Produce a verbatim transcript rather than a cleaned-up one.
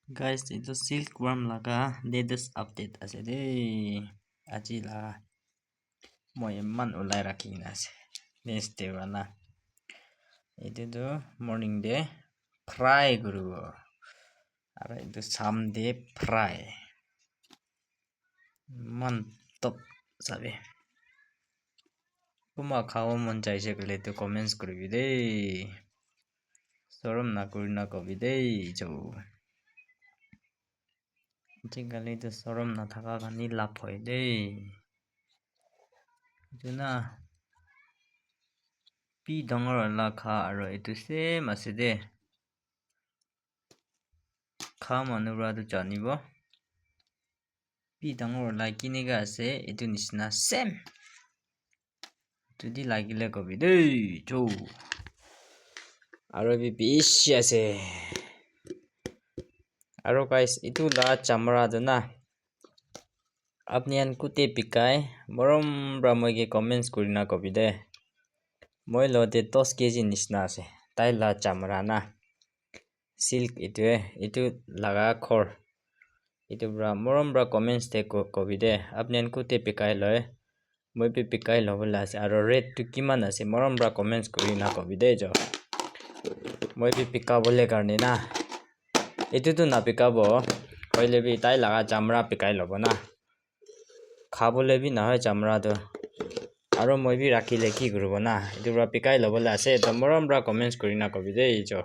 Guys, etu silkworm laga latest update ase de. Aji laga moi eman ulai rakhi kena ase. Next day wala. Etu tu morning de fry kuribo. Aru etu sham de fry. Eman top sabi. Kunba khabo mon jaise koile tu comments kuribi de. Sorom na kuri na kobi de, jo. Ajikali tu sorom na thaka khan he lab hoi de. Etu na bi dangor wala kha aru etu same ase de. Kha manu para tu janibo. Bi dangor wala kinika ase, etu nisna same. Jodi lagile kobi de, jo. Aru bi bishi ase. Aru guys, etu la chamra tu na. Apni khan kute bikai, morom para moi ke comments kuri na kobi de. Moi lo te dos K G nisna ase. Tai la chamra na. Silk etu e, etu laga khor. Etu para morom para comments te ko-, kobi de. Apni khan kute bikai loi. Moi bi bikai lobo la ase. Aru rate tu kiman ase? Morom para comments kuri na kobi de jo. Moi bi bika bole karne na. Etu tu na bika bo. Hoile bi tai laga chamra bikai lobo na. Khabole bi nahoi chamra tu. Aru moi bi rakhile ki kuribo na. Etu para bikai lobo la ase. To morom para comments kuri na kobi de jo.